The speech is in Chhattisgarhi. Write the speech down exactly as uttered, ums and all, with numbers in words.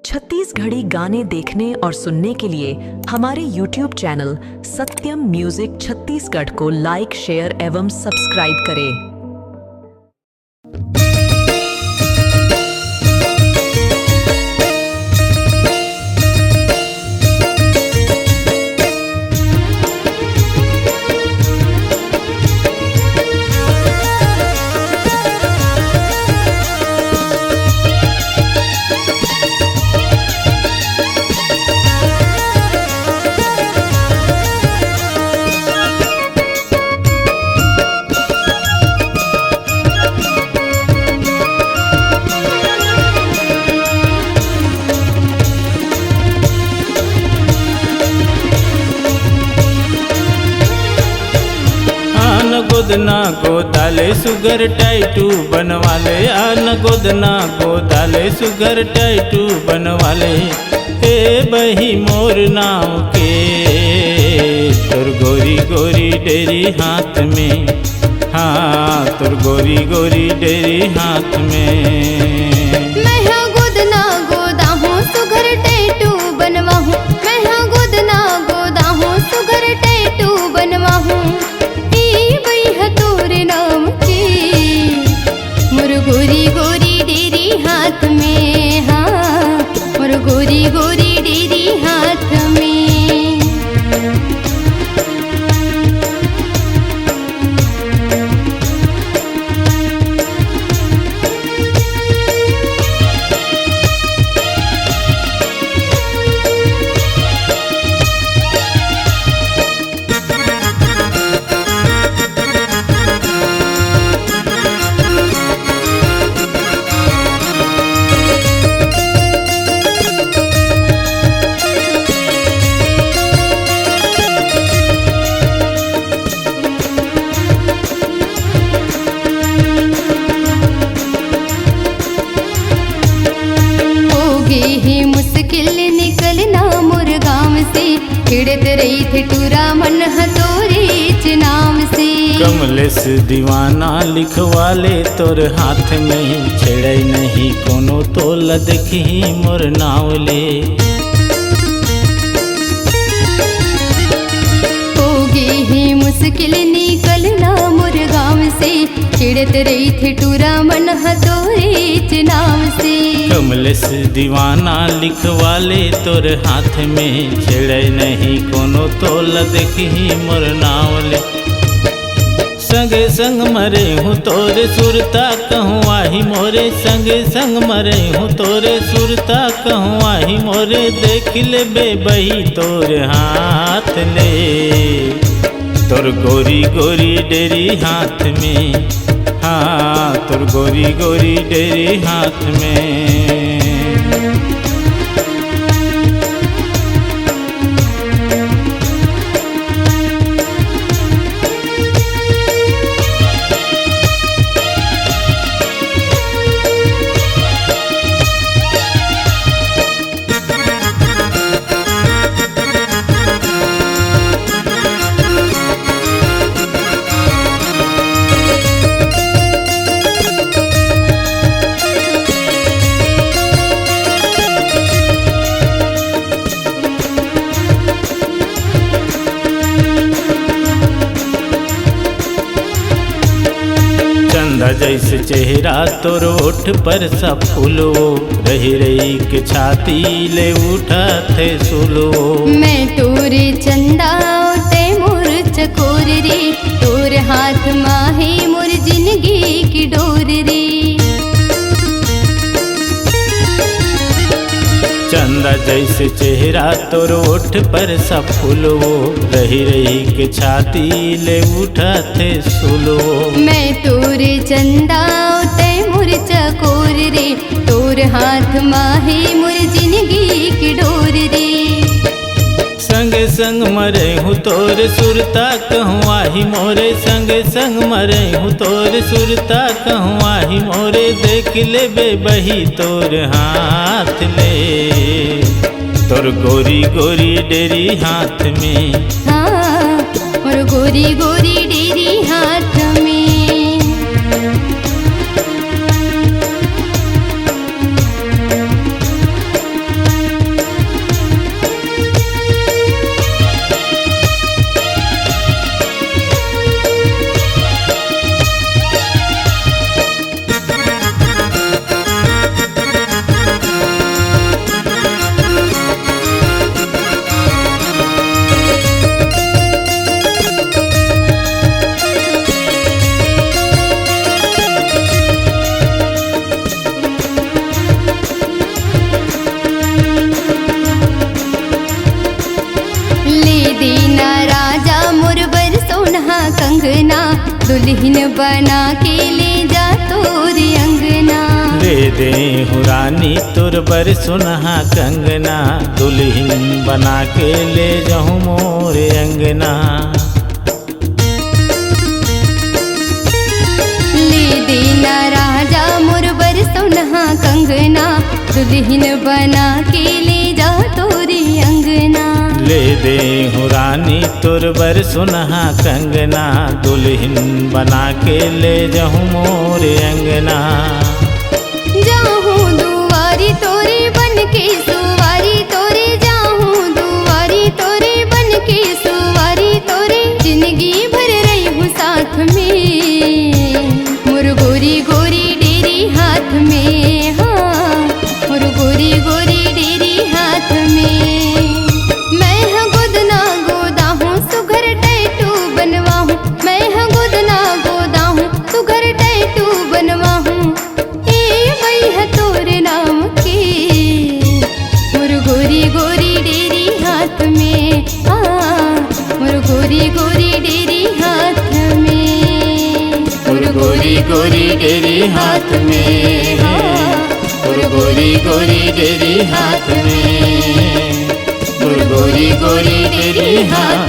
छत्तीसगढ़ी गाने देखने और सुनने के लिए हमारे YouTube चैनल सत्यम म्यूजिक छत्तीसगढ़ को लाइक, शेयर एवं सब्सक्राइब करें। आन गोदना गोदाले सुगर टैटू बनवाले, आन गोदना गोदाले सुगर टैटू बनवाले। ए बही मोर नाव के तोर गोरी गोरी डेरी हाथ में, हाँ, तोर गोरी गोरी डेरी हाथ में। मैं हा गोदना गोदाहूँ सुघर टैटू बनवाहूँ, मैं हा गोदना गोदाहूँ सुघर टैटू बनवाहूँ। ई बइहा तोर नाम के मोर गोरी गोरी डेरी हाथ में, हाँ, मोर गोरी गोरी डेरी हाथ में। होगे हे मुश्किल निकलना मोर गाँव से, चिढ़त रहिथे टूरा मन ह तोरेच नाम से। कमलेश दीवाना लिखवाले तोर हाथ में, छेड़े नहीं कोनो तोला देखही मोर नाव ले। होगे हे मुश्किल निकलना मोर गाँव से, चिढ़त रहिथे टूरा मन ह तोरेच नाम से। कमलेश दीवाना लिखवाले तोर हाथ में, छेड़े नहीं कोनो तोला देखही मोर नाव ले। संगे संग मरे हूँ तोरे सुरता कहूँ आही मोरे, संगे संग मरे हूँ तोरे सुरता कहूँ आही मोरे, देख लेबे बही तोर हाथ ले। तोर गोरी गोरी डेरी हाथ में, हाँ, तोर गोरी गोरी डेरी हाथ में। चंदा जैसे चेहरा तोर ओठ पर सब फूलो, रही रही के छाती ले उठत हे सुलो। मैं तोरे चंदा ते मोर चकोर रे, तोर हाथ मा हे मोर जिंदगी की डोर रे। चंदा जैसे चेहरा तोर ओठ पर सब फूलो, रही रही के छाती ले उठत हे सुलो। मैं तोर चंदा ते मोर चकोर रे, तोर हाथ मा हे मोर जिंदगी की डोर रे। संग संग मरे हूँ तोर सुरता कहूँ आही मोरे, संग संग मरे हूँ तोर सुरता कहूँ आही मोरे, देख लेबे बही तोर हाथ ले। तोर गोरी गोरी डेरी हाथ में, हाँ, मोर गोरी गोरी डेरी हाथ में। अंगना, दुल्हिन बना के ले जा तोर अंगना। ले देहूँ रानी तोर बर सोनहा कंगना, दुल्हिन बना के ले जाहूँ मोर अंगना। ले देना राजा मोर बर सोनहा कंगना, दुल्हिन बना के ले जा तोर अंगना। ले देहूँ रानी तोर बर सोनहा कंगना, दुल्हिन बना के ले जाहूँ मोर अंगना। जाहूँ दुआरी तोरे बन के सुवारी तोरे, जाहूँ दुआरी तोरे बन के सुवारी तोरे, जिंदगी भर रहिहूँ साथ में। मोर गोरी गोरी डेरी हाथ में, हाँ, मोर गोरी गोरी डेरी हाथ में। मैं ह गोदना गोदाहूँ, सुघर टैटू बनवाहूँ। मैं ह गोदना गोदाहूँ, सुघर टैटू बनवाहूँ। ए बइहा तोर नाम के, मोर गोरी गोरी डेरी हाथ में, आ, मोर गोरी गोरी डेरी हाथ में। मोर गोरी गोरी डेरी हाथ में, हाँ, मोर गोरी गोरी डेरी हाथ में। मोर गोरी गोरी डेरी हाथ